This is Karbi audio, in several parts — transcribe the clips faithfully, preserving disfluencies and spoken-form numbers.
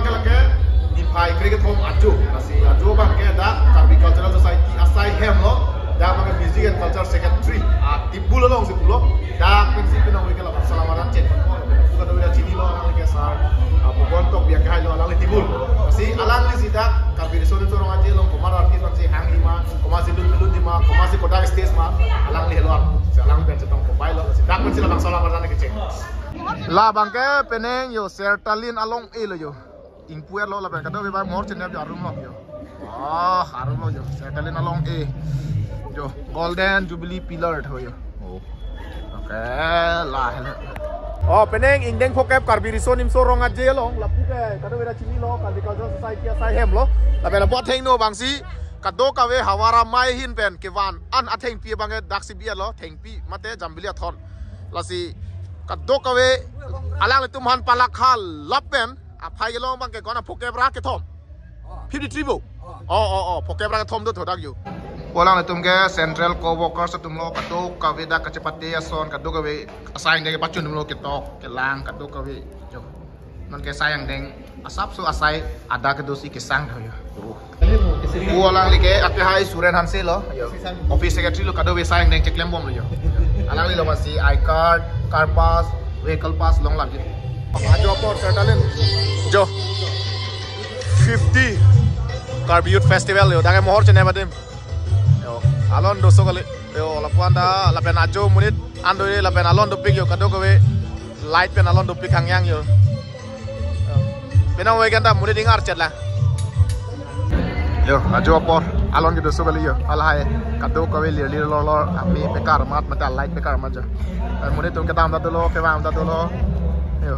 Lake niphai krekethom ajo, lasi ajo abangke dak Karbi Cultural Society asai hem lo, dak abangke Music and Culture Secretary, ah, Tibul alongsi pulo, dak pensi pinangve ke lapu salam aran chet. Bukan udah chini lo, alangli ke sar, ah, Bhuban Tokbi akehai lo, alangli Tibul. Lasi alanglisi dak Karbi Riso Nimso Rong Aje along komat artist pensi hangji ma, komatsi lut lut ji ma, komatsi kodak stage ma, alangli helo ar, si alang pen chetong kopai lo, lasi dak pensi labang salam aran kecheng. Labangke penang yo, Sertalin along-e lo yo. Ingpuer lo lapen kadokave abang mohor chenep jo, arum lo yo. Oh, arum lo yo. Sertalin along-e. Jo, Golden Jubilee Pillar tho yo. Oh. Oke, la, la. Oh, penang ingdeng phokep Karbi Riso Nimso Rong Aje along, lapu ke kadokave ta chini lo, Karbi Cultural Society asai hem lo. Lapen lapu athengno abangsi kadokave havar amei ahin pen kevan an athengpi abangke daksi bi-et lo, thengpi mate jambili athon. Lasi kadokave alanglitum aphan palakha lapen aphai kelong abangke kona phokep ra kethom. Fifty-three bo. Oh, oh, oh, phokep ra kethom do tho dak yo. Alanglitum ke central co-workers atum lo, kadokave dak kachepate ason, kadokave asai angdeng pachun atum lo, ketok kelang kadokave. Jo. Non ke asai angdeng asapso asai adak kedosi kesang tho yo. Pu alangli ke akehai Suren Hanse lo yo. Office secretary lo, kadokave asai angdeng cheklem bom lo yo. Alangli lo masi I card, car pass, vehicle pass longlap ji. Ajo apor Sertalin. Jo. Fifty Karbi Youth Festival yo. Dak ke mohor chenep adim. Yo, alon doso kali. Yo, lapu-an ta lapen ajo monit an do-e lapen alon dopik yo, kadokave light pen alon dopik hangyang yo. Yo. Pinangve ke anta monit ingar chet la. Yo, ajo apor alon kedoso kali yo. Alahai kadokave lir lir lor lor, amei pekar mat mate light pekar mat jo. Eh, monit atum kedam ta dolo, kevang ta dolo. Yo.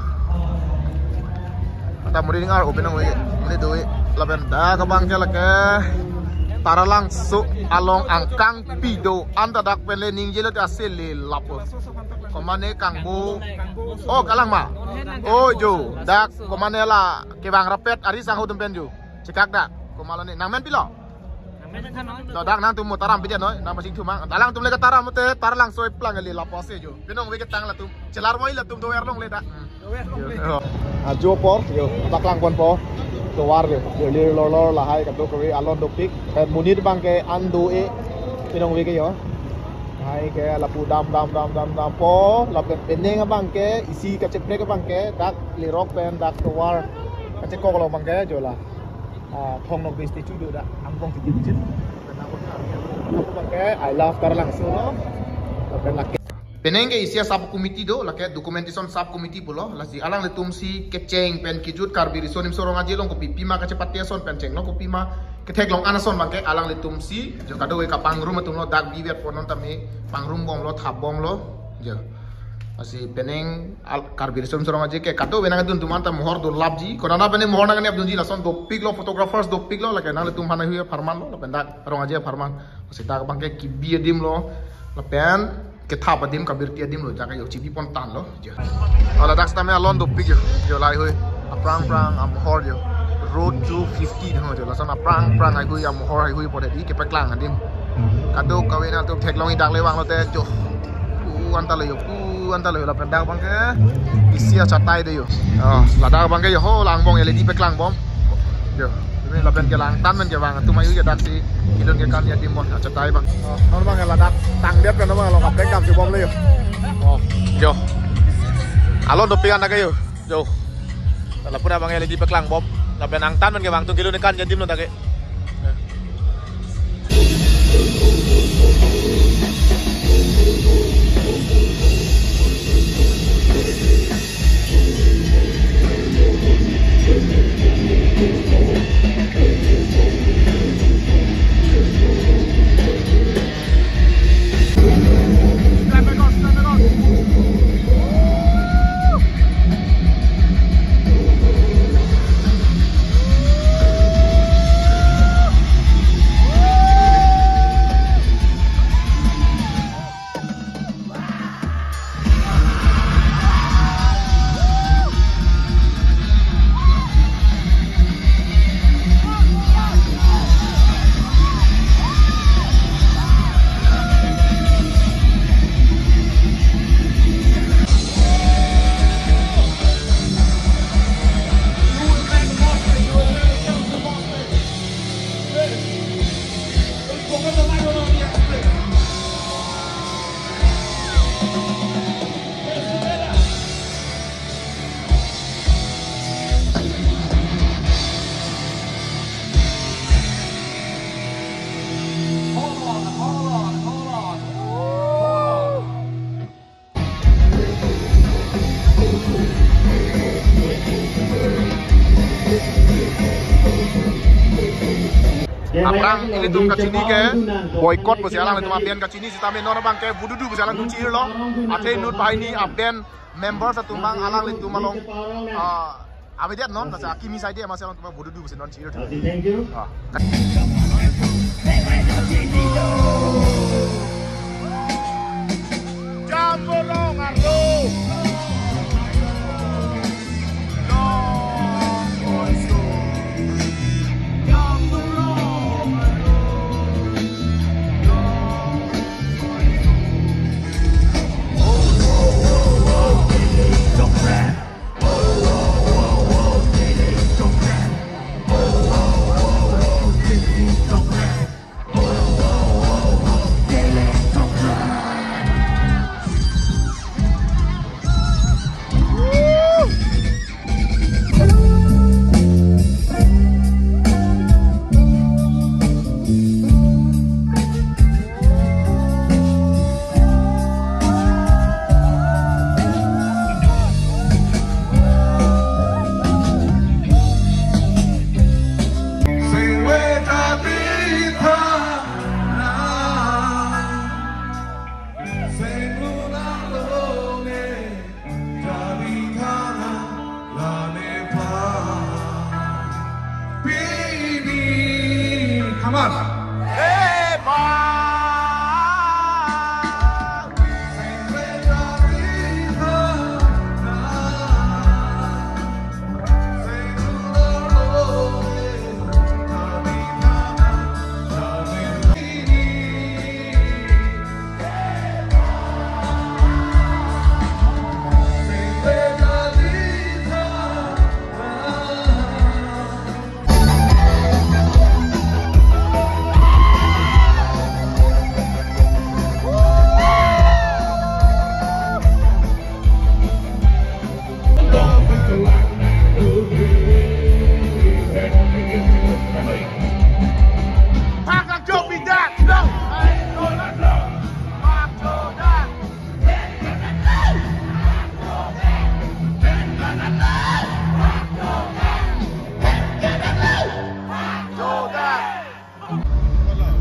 Anta monit ingar, o pinangve, monit do-e. Lapen dak abangke lake Taralangso along angkangpi do, anta dak pen le ningje lote ase le lapo. Komane kangbo. Oh, kalang ma. Oh, jo, dak komane la kevang rapet ari sangho atum pen jo. Chekak dak. Komat lo ne, nangmen pilo? Lo dak nangtum mo taram pidetnoi, nang pasing thumang. Alangtum le ke taram mate, Taralangso eplang le lapo ase jo. Pinangve ketang latum. Chelar moi latum do-er longle dak. Ajo apor yo, paklang ponpo. Tovar yo, yo lir lor lor, lahai kadokave alon dopik. Pen monit abangke an do-e, pinangve ke yo. Lahai ke lapu dam dam dam dam dampo, lapen penang abangke, isi kacheprek abangke, dak lerok pen dak tovar kachekok along abangke jo la. Ah, Thong Nokbe statue do dak, angbong titi bijit. Abangke I love Taralangso lo. Lapen lake penang ke isi a-sub committee do, lake documentation sub committee pulo, lasi alanglitumsi kecheng pen kejut Karbi Riso Nimso Rong Aje along kopi pima kachepate ason pen chenglo, kopi ma ketheklong an ason abangke alanglitumsi, jo kadokave kapangrum atum lo, dak bivet pon non tame pangrum bomlo, thap bomlo, jo. Lasi penang al Karbi Riso Nimso Rong Aje ke kadokave nangdun atum anta mohor dolap ji, konana penang mohor nangne apdun ji, lason dopik lo, photographers dopik lo, lake nanglitum aphan heihui apharman lo, lapen dak Rong Aje apharman. Lasi dak abangke kebi adim lo, lapen kethap adim, kabirti adim lo, jaka yo chibi pon tan lo, jo. Ala dak sitame alon dopik yo, jo lahai hui. Aphrang phrang amohor jo. Road to fifty tho jo. Lason aphrang phrang heihui amohor heihui pon di kepaklang adim. Kadokave nangtum theklong, dak le vang lote jo. Pu anta lo yo, pu anta lo yo, lapen dak abangke isi achatai do yo. Oh, ladak abangke yo ho la angbong L E D paklang bom. Jo. Ini lapen kelangtan men kevang atum heihui ke daksi kelun kekan adim bon achatai abang. Oh, non abang ladak tangdet pen abang lo kaprek damsi bomlo yo. Oh, jo. Alon dopik an dak ke yo. Jo. Lapu abang L E D paklang bom. Lapen angtan men kevang atum kelun kekan adim lo dak ke. Aphrang ilitum kachini ke boycott pusi alanglitum abang kachini sitame non abang ke vududu pusi alangtum chi-irlo. Athe inut banghini abang members atum abang alanglitum along, ah, avedet non, lasi akimi saide amatsi alangtum vududu pusi non chi-ir. Thank you. Ah. Jamborong arlo. Come on.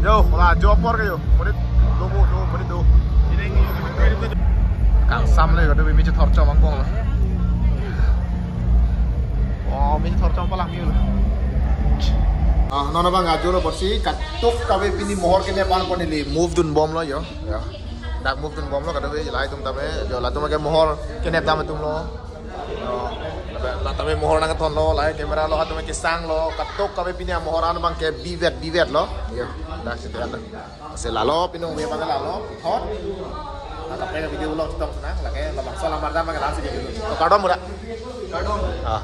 Yo, wala jo apor ke yo. Monit do bo, do, monit do. Kangsam le, kado mi chethor chom angbong lo. Oh, mi chethor chom palang mi lo. Ah, non abang ajo lo porsi, katuk kave pini mohor kenep an pon ili move dunbomlo yo. Ya. Dak move dunbomlo, kado ve ilai atum tame, jo latum ke mohor kenep dam atum lo. Yo, la tame mohor nangkethon lo, la camera lo, ha tame kesang lo, katuk kave pini amohor an abang ke bivet, bivet lo. Yo, dak sitame. Se lalo, pini ove abang lalo, thot. La kaprek video lo chetong senang, lake labangso alam ardam abang ke langsung video. To kardom mura. Kardom. Ah.